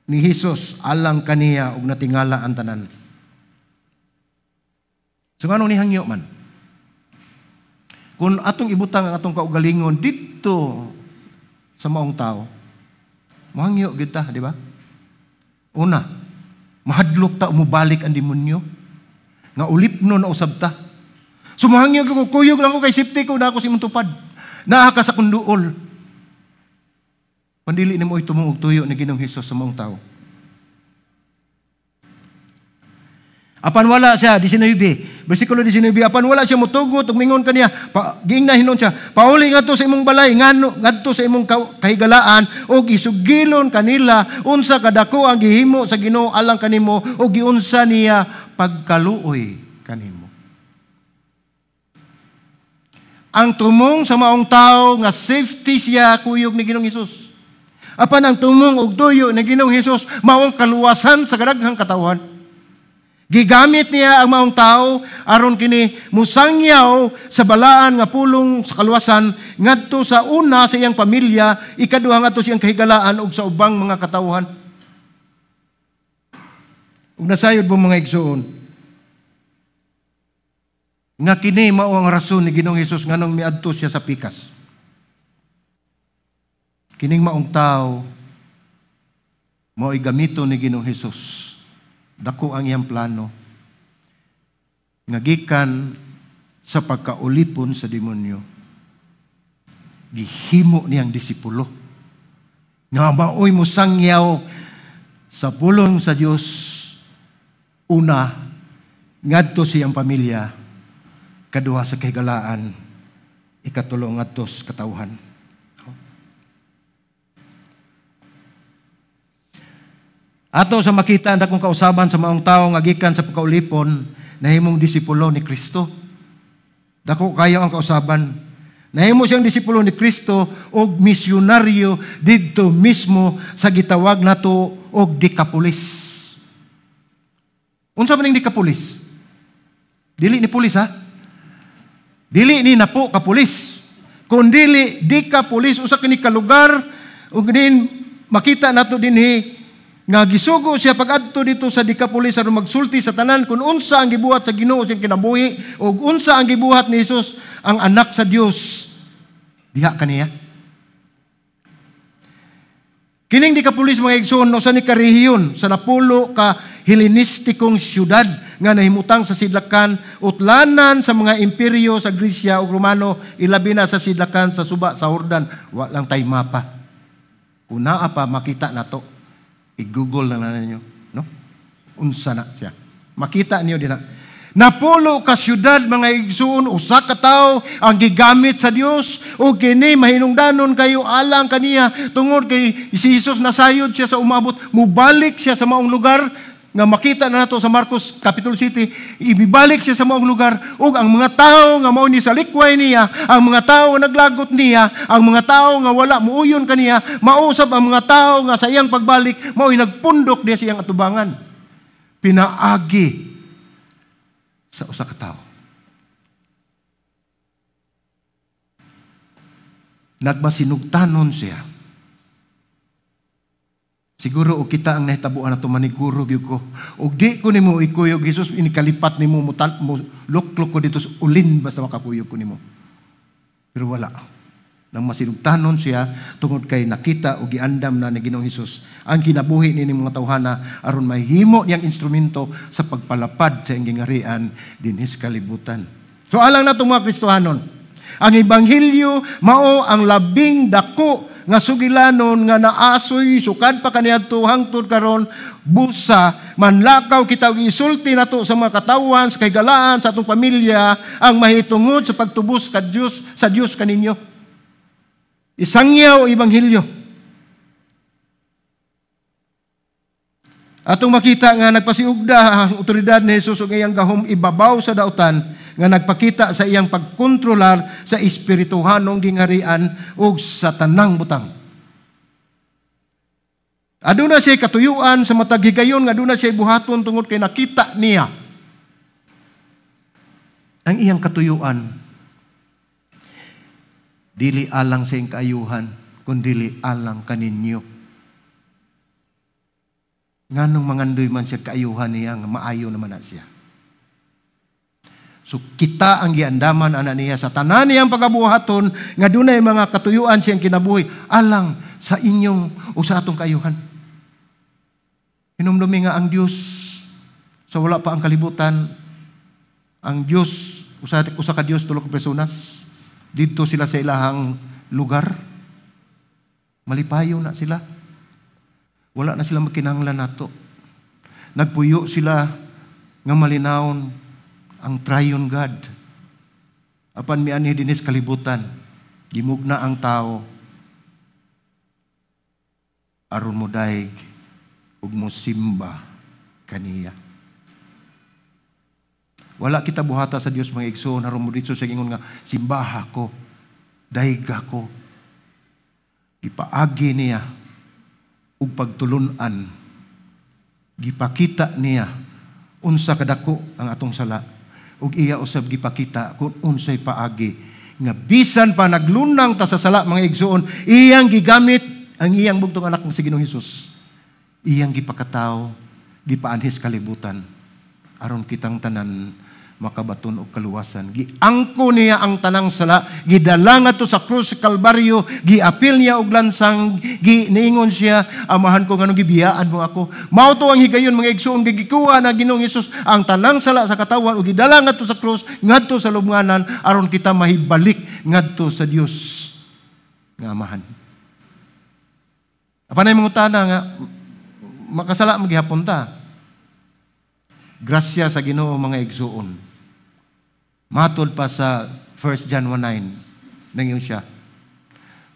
Ni Hesus alang kaniya ug natingala ang tanan. So nganong nihangyo man? Kung atong ibutang ang atong kaugalingon didto sa maong tao, mohangyo gyud ta, di ba? Una, mahadlok ta mubalik ang demonyo. Nga ulipno na usab ta. Sumahangyo ko, kuyog lang ko kay safety ko na ako si muntupad. Naa ka sa kunduol. Pandili nimo itumong og tuyo ni Ginoong Hesus sa maong tao. Apan wala siya, 19, versikulo 19, apan wala siya motugot ug mingon kaniya, giingna hinuon siya, pauli ngadto sa imong balay, ngano ngadto sa imong kahigalaan ug isugilon kanila unsa kadako ang gihimo sa Ginoo alang kanimo ug giunsa niya pagkaluoy kanimo. Ang tumong sa maong tao nga safety siya kuyog ni Ginoong Hesus. Apan ang tumong og tuyo ni Ginoong Hesus maong kaluwasan sa kadaghang katawhan. Gigamit niya ang maong tao aron kini musangyaw sa balaan nga pulong sa kaluwasan ngadto sa una sa iyang pamilya, ikaduha ngadto sa iyang kahigalaan ug sa ubang mga katawhan. Ug nasayod mo mga igsoon nga kini mao ang rason ni Ginoong Hesus nganong miadto siya sa pikas. Kining maong tao mao'y gamito ni Ginoong Hesus. Dako ang iyang plano nga gikan sa pagkaulipon sa demonyo, gihimo niyang disipulo nga maoy mosangyaw sa pulong sa Dios, una ngadto sa iyang pamilya, kaduha sa kahigalaan, ikatulo ngadto sa katawhan. Ato sa makita ang dakong kausaban sa maong tao nga gikan sa pagkaulipon, nahimong disipulo ni Kristo. Dako kayo ang kausaban. Nahimo siyang disipulo ni Kristo og misyonaryo didto mismo sa gitawag nato og Decapolis. Unsa man ning Decapolis? Dili ni pulis ha? Dili ni napo ka pulis. Kun dili Decapolis, usa kini ka lugar ug din makita nato dinhi nga gisugo siya pag-adto dito sa Decapolis aron magsulti sa tanan kung unsa ang gibuhat sa Ginoo siyang kinabuhi ug unsa ang gibuhat ni Hesus ang anak sa Dios diha kaniya. Kining Decapolis mga igsoon usa ni ka rehiyon sa napulo ka Helenistikong syudad nga nahimutang sa sidlakan utlanan sa mga imperyo sa Gresya ug Romano, ilabi na sa sidlakan sa suba sa Jordan. Wa lang tay mapa. Kung naa pa makita nato. I-google na ninyo, no? Unsa na siya. Makita niyo din na. Napulo ka syudad mga igsoon, usa ka tawo ang gigamit sa Dios ug kini mahinungdanon kayo alang kaniya tungod kay si Jesus nasayod siya sa umabot, mubalik siya sa maong lugar nga makita na nato sa Marcos Capitol City, ibibalik siya sa maong lugar ug ang mga tawo nga mao ni salikway niya, ang mga tawo nga naglagot niya, ang mga tawo nga wala muuyon kaniya, mausab ang mga tawo nga sa iyang pagbalik mao'y nagpundok diya sa iyang atubangan. Pinaagi sa usa ka tawo. Nagmasinugtanon siya. Siguro og kita ang nahitabuan nato maniguro gyud ko. Og di ko nimo ikuyog Jesus, inikalipat nimo mutan mo luklok ko dito sa ulin basta makakuyog ko nimo. Pero wala. Nang masinugtanon siya tungod kay nakita og giandam na ni Ginoong Hesus ang kinabuhi nining mga tawhana aron mahimo niyang instrumento sa pagpalapad sa iyang gingarian dinhi sa kalibutan. So alang nato mga Kristohanon, ang ebanghelyo mao ang labing dako nga sugilanon nga naasoy sukad pa kaniadto hangtod karon, busa manlakaw kita og isulti nato sa mga katawhan, sa kahigalaan, sa atong pamilya ang mahitungod sa pagtubos ka Dios, sa Dios kaninyo. Isangyaw ebanghelyo. Atong makita nga nagpasiugda ang otoridad ni Jesus ug iyang gahom ibabaw sa dautan nga nagpakita sa iyang pagkontrolar sa espirituhanong gingharian ug sa tanang butang. Aduna siya katuyuan sa matag higayon nga aduna siya buhaton tungod kay nakita niya ang iyang katuyuan. Dili alang sa iyang kaayuhan, kundili alang kaninyo. Nganong mangandoy man siya kaayuhan niya, nga maayo naman na siya. So kita ang giandaman ana niya sa tanan niyang pagabuhaton nga dunay mga katuyuan siyang kinabuhi alang sa inyong o sa atong kaayuhan. Hinumdumi nga ang Dios sa wala pa ang kalibutan, ang Dios usa ka Dios tulo ka personas. Didto sila sa ilahang lugar. Malipayo na sila. Wala na sila magkinahanglan nato. Nagpuyo sila Nga malinawon ang triune God. Apan mianhi dinhi sa kalibutan, gimugna ang tao aron modayeg ug mosimba kaniya. Wala kita buhata sa Dios, mga igsoon, aron mo didto sa ingon nga simbaha ko, dayga ko. Gipaagi niya ug pagtulun-an. Gipakita niya unsa kadako ang atong sala ug iya usab gipakita kung unsay paagi nga bisan pa naglunang ta sa sala, mga igsoon, iyang gigamit ang iyang bugtong anak nga si Ginoong Hesus. Iyang gipakatawo, gipaanhis kalibutan aron kitang tanan makabaton og kaluwasan. Giangko niya ang tanang sala, gidala ngadto sa krus sa Kalbaryo, giapil niya og lansang, gi niingon siya, "Amahan ko, nganong gibiyaan mo ako?" Mao to ang higayon, mga igsoon, gikuha na Ginoong Hesus ang tanang sala sa katawan ug gidala ngadto sa krus, ngadto sa lubnganan aron kita mahibalik ngadto sa Dios nga Amahan. Apan ay mangutana nga makasala magihapon ta. Grasya sa Ginoo, mga igsuon. Matod pa sa 1 John 1:9, nangyong siya,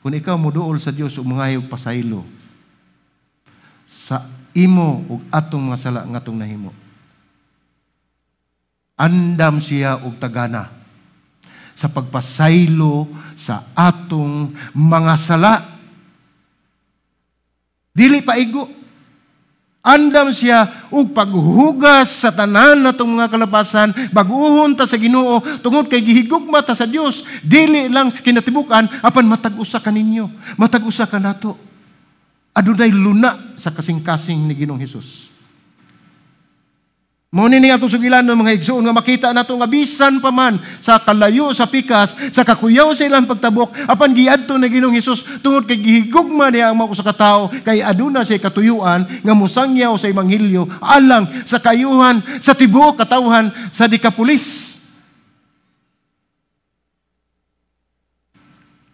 kung ikaw moduol sa Dios ug mangayog pasaylo sa imo ug atong mga sala nga atong nahimo, andam siya og tagana sa pagpasaylo sa atong mga sala. Dili paigo. Andam siya og paghugas sa tanan natong mga kalapasan, bag-uhon ta sa Ginoo tungod kay gihigugma ta sa Dios, dili lang kinatibukan apan matag usa kaninyo, matag usa kanato. Adunay luna sa kasing-kasing ni Ginoong Hesus. Mao ni atong sugilan ng mga igsoon nga makita nato nga bisan pa man sa kalayo sa pikas, sa kakuyaw sa ilang pagtabok, apan giadto na Ginoong Hesus tungod kay gihigugma niya ang mga usa ka tawo, kay aduna siya katuyuan nga mosangyaw sa ebanghelyo alang sa kayuhan sa tibuok katawhan sa Decapolis.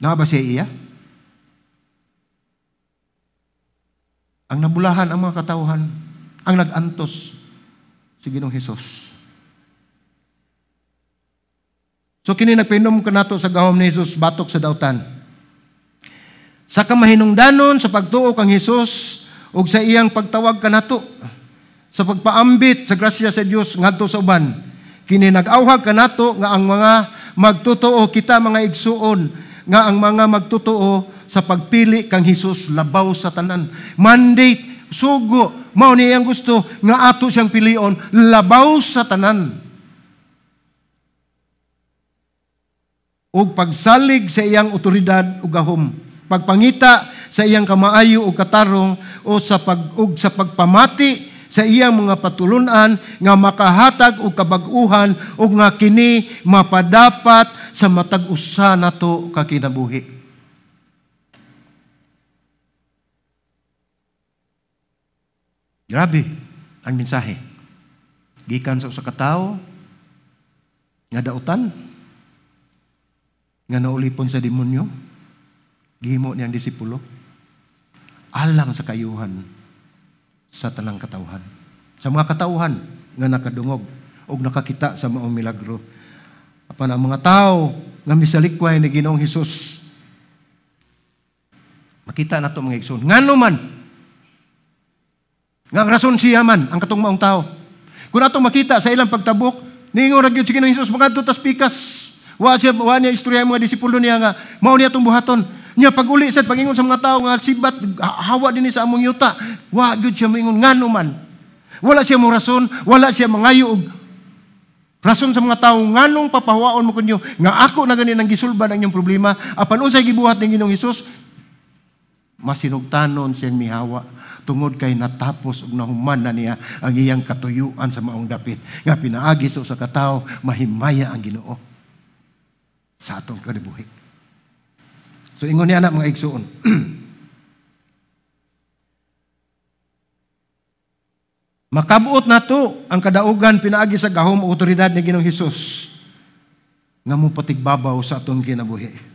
Naa ba siya iya? Ang nabulahan ang mga katawhan, ang nag-antos si Ginoong Hesus. So kini nagpainom kanato sa gahom ni Hesus batok sa dautan. Sa kamahinungdanon sa pagtuo kang Hesus ug sa iyang pagtawag kanato sa pagpaambit sa grasya sa Dios ngadto sa uban, kini nag-awhag kanato nga ang mga magtotoo kita, mga igsuon, nga ang mga magtotoo sa pagpili kang Hesus labaw sa tanan. Mandate, sugo, mao ni iyang gusto nga ato siyang pilion labaw sa tanan. Ug pagsalig sa iyang otoridad ug gahom, pagpangita sa iyang kamaayo ug katarong o sa pag ug sa pagpamati sa iyang mga patulun-an nga makahatag og kabag-uhan ug nga kini mapadapat sa matag usa nato ka kinabuhi. Grabe ang mensahe. Gikan sa usa ka tawo nga dautan, nga naulipon sa demonyo, gihimo niyang disipulo alang sa kayuhan sa tanang katawhan. Sa mga katawhan nga nakadungog og nakakita sa maong milagro. Apan ang mga tao nga misalikway ni Ginoong Hesus, makita nato, mga igsoon, ngano man nga ang rason siya man ang katong maong tao. Kung atong makita sa ilang pagtabok, niingon ra gyud si Ginoong Hesus, "Mangadto tas pikas." Wa siya, wa niya istorya ang mga disipulo niya nga mao niya atong buhaton. Nya pag-uli sad pagingon sa mga tao nga sibat hawa dinhi sa among yuta, wa gyud siya moingon ngano man. Wala siya mo rason, wala siya mangayo og rason sa mga tao nganong papahawaon mo kunyo nga ako na gani nang gisulban ang inyong problema. Apan unsay gibuhat ni Ginoong Hesus? Masinugtanon siyang mihawa tungod kay natapos ug nahuman na niya ang iyang katuyuan sa maong dapit nga pinaagi sa usa ka tawo mahimaya ang Ginoo sa atong kinabuhi. So ingon niya na, mga igsuon. Makabuot nato ang kadaugan pinaagi sa gahom o otoridad ni Ginoong Hesus nga mopatigbabaw sa atong kinabuhi.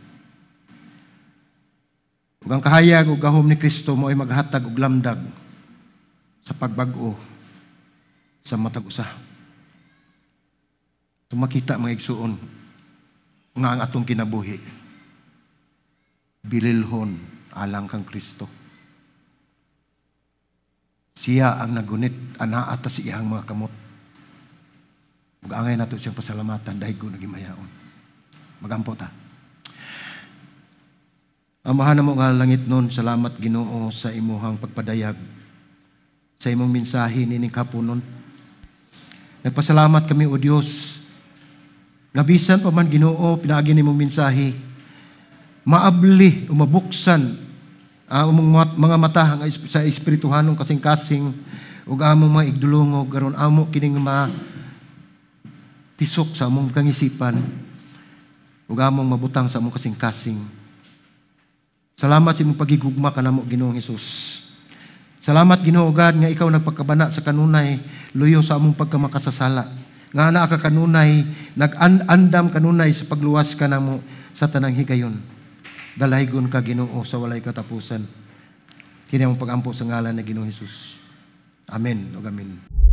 Ug ang kahayag ug gahom ni Kristo mo'y maghatag og lamdag sa pagbag-o sa matag usa. So makita, mga igsuon, nga ang atong kinabuhi bililhon alang kang Kristo. Siya ang nagunit anaa ta sa iyang mga kamot. Ug angay nato siyang pasalamatan, daygon ug himayaon. Magampo ta. Amahan namo nga langitnon, salamat, Ginoo, sa imuhang pagpadayag sa imong mensahe nining kapunon. Nagpasalamat kami, O Dios, nga bisan pa man, Ginoo, pinaagi nimong mensahe, maabli o mabuksan ang among mga mata nga sa espirituhanong kasing-kasing ug among mga igdulungog aron amo kining ma tisok sa among kangisipan ug among mabutang sa among kasing-kasing. Salamat sa imong pagigugma kanamo, Ginoong Hesus. Salamat, Ginoo God, nga ikaw nagpagkabana sa kanunay luyo sa among pagkamakasasala. Nga naa ka kanunay, nag-andam kanunay sa pagluwas kanamo sa tanang higayon. Dalaygon ka, Ginoo, sa walay katapusan. Kini ang pagampo sa ngalan ni Ginoong Hesus. Amen ug amen.